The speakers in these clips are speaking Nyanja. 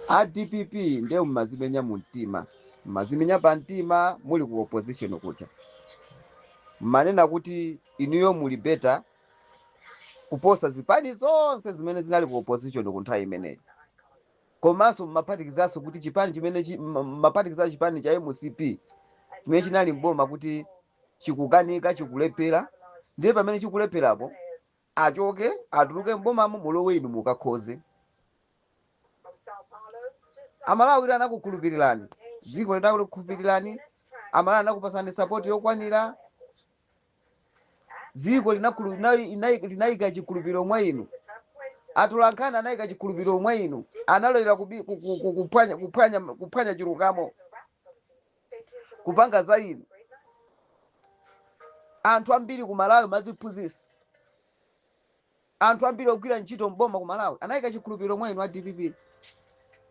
A DPP ndiye mmazimenya mu mtima, mmazimenya pa mtima muli ku opposition kuja. Mmanena kuti inuyo muli better kuposa zipani zonse zimene zinali ku opposition ku nthawi imeneyo. Komanso mmaphatikizanso kuti chipani chimene mmaphatikizanso chipani cha MCP chimene chinali mboma kuti chikukanika, chikulephera. Ndiye pamene chikulepherapo, achoke, atuluke mbomamo, mulowe inu mukakhoze. Amalawi anakukhulupirirani, dziko linakukhulupirirani, Amalawi anakupasani support yokwanira, dziko linayika chikhulupiriro mwa inu, atolankhani anayika chikhulupiriro mwa inu, analolera kuphwanya chilungamo, kupanga za inu. Anthu ambiri ku Malawi maziphunzitsa, anthu ambiri ogwira ntchito mboma ku Malawi anayika chikhulupiriro mwa inu a DPP,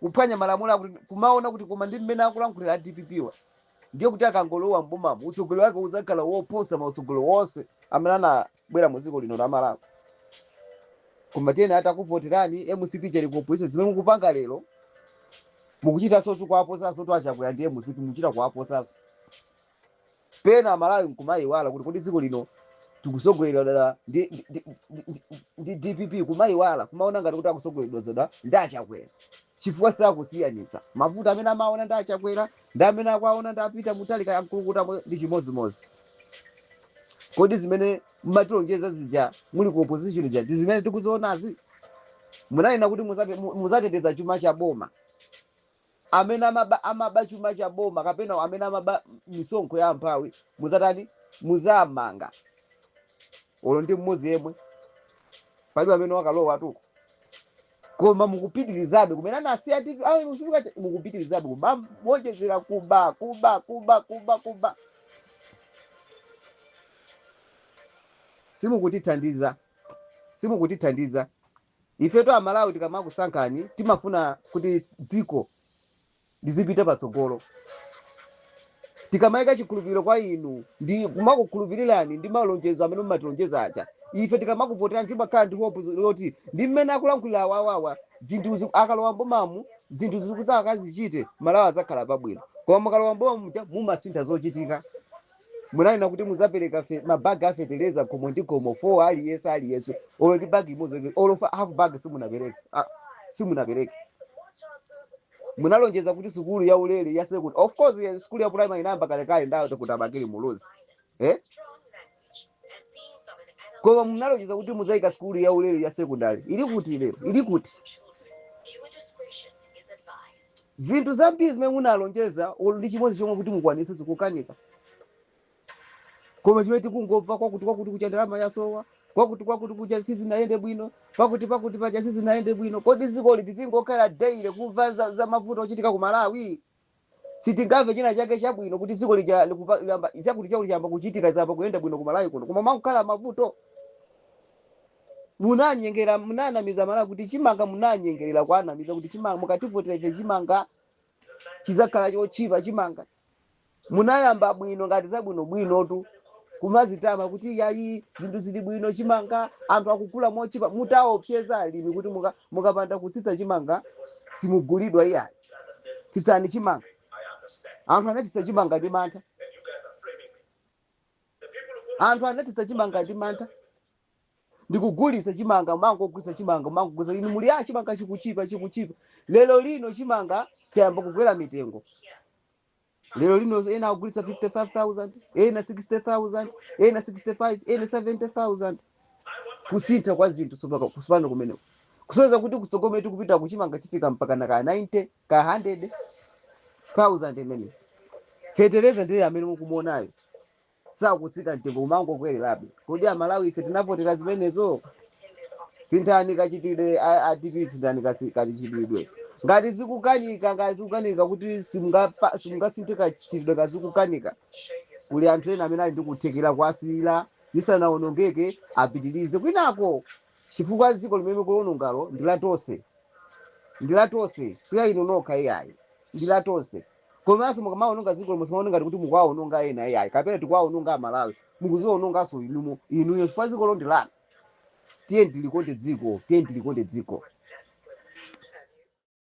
kuphwanya malamulo akuti kumaona kuti koma ndi mmene akulankhulira a DPP wa, ndiye kuti akangolowa mbomamo utsogoleri wake uzakhala woposa mautsogoleri wonse amene anabwera mu dziko lino la Malawi. Koma tiyeni atakuvoterani, MCP chali ku opposition, zimene mukupanga lero mukuchitanso kuwaposanso tu aChakwera ndi MCP, mukuchita kuwaposanso. Pena Amalawi nkumayiwala kuti kodi dziko lino tikusogoleredwa ndi DPP, kumayiwala, kumaona ngati kuti akusogoleredwa zoda ndi aChakwera, chifukwa sakusiyanisa mavuto amene amaona ndi aChakwera ndi amene akuaona ndi apita Mutharika amkulukuta ndi chimodzimodzi. Kodi zimene mmatilonjeza zija muli ku opposition zija ndi zimene tikuzionazi? Munanena kuti muzateteza chuma cha boma. Amene amaba chuma cha boma kapena amene amaba misonkho ya amphawi muzatani? Muzamanga. Olo ndi mmodzi yemwe palibe amene wakalowa tuko, koma mukupitirizabe kumene anasiya TV, ayi, mukupitirizabe kuba, kuonjezera kuba, kuba, kuba, kuba, kuba. Simukutithandiza, simukutithandiza. Ifetu Amalawi tikamakusankhani timafuna kuti dziko lizipita patsogolo. Tikamayika chikhulupiriro kwa inu ndi kumakukhulupirirani ndi malonjezo amene mumatilonjeza aja, ife tikamakuvoterani timakhala ndi hope loti ndi mmene akulankhulira awawawa zinthu akalowa mbomamu zinthu zikuti akazichite, Malawi azakhala pabwino. Koma mukalowa mbomamu muja mumasintha zochitika. Munanena kuti muzapereka mabagi a fetereza khomo ndi khomo 4 aliyense aliyense, olo ndi bagi imodzi, olo half bag simunapereke. Simunapereke. Munalonjeza kuti sukulu ya ulere ya secondary, of course sukulu ya primary inayamba kalekale ndayo kuti abakili muluzi, Koma munalonjeza kuti muzayika sukulu ya ulere ya secondary, ili kuti lero? Ili kuti? Zinthu zambiri zimene munalonjeza olo ndi chimodzi chomwe kuti mukwanitse zikukanika. Koma chimene tikungomva kwakuti kwakuti kucha ndalama yasowa, kwakuti kwakuti kucha sizinayende bwino, pakuti pakuti pacha sizinayende bwino. Kodi dzikoli tizingokhala daily kumva za mavuto ochitika ku Malawi? Sitingamve china chake chabwino kuti dziko lija chakuti chakuti chayamba kuchitika, zayamba kuyenda bwino ku Malawi kuno, koma makukhala mavuto. Munanyengera, munanamiza Malawi kuti chimanga, munanyengerera kwanamiza kuti chimanga mukativotera ife chimanga chizakhala chochipa. Chimanga munayamba bwino ngati zabwinobwinotu, kumazitama kuti yayi, zinthu zili bwino, chimanga anthu akugula mochipa, mutaopseza alimi kuti mukapanda kutsitsa chimanga simugulidwa iyayi, tsitsani chimanga. Anthu anatsitsa chimanga ndi mantha, anthu anatsitsa chimanga ndi mantha ndikugulitsa chimanga, mangogulitsa chimanga, mangogulitsa. Inu muli a chimanga chikuchipa, chikuchipa. Lero lino chimanga chayamba kukwera mitengo. Lero lino ena akugulitsa 55,000, ena 60,000, ena 65, ena 70,000. Kusintha kwa zinthu kusopano kumeneko kusonyeza kuti kutsogolo tikupita kuchimanga chifika mpaka na ka 90 ka 100,000 imene. Fetereza ndiye amene mukumuonayo sakutsika mtengo, umangokwererabe. Kodi Amalawi ife tinavotera zimenezo? Sinthani kachitidwe, a DPP, sinthani kachitidwe. Ngati zikukanika, ngati zikukanika kuti simungasinthe kachitidwe, kazikukanika, kuli anthu ena amene ali ndi kuthekera kwasiyira zisanawonongeke, apitirize kwinako, chifukwa dziko limene mukulonongalo ndi la tonse, ndi la tonse, si la inu nokha iyayi, ndi la tonse. Komanso mukamaononga dziko lomwe simaona ngati kuti mukuwaononga ena iyayi kapena tikuwaononga Amalawi, mukuziwononganso inuyo, chifukwa dzikolo ndi lanu. Tiye tilikonde dziko, tiye tilikonde dziko.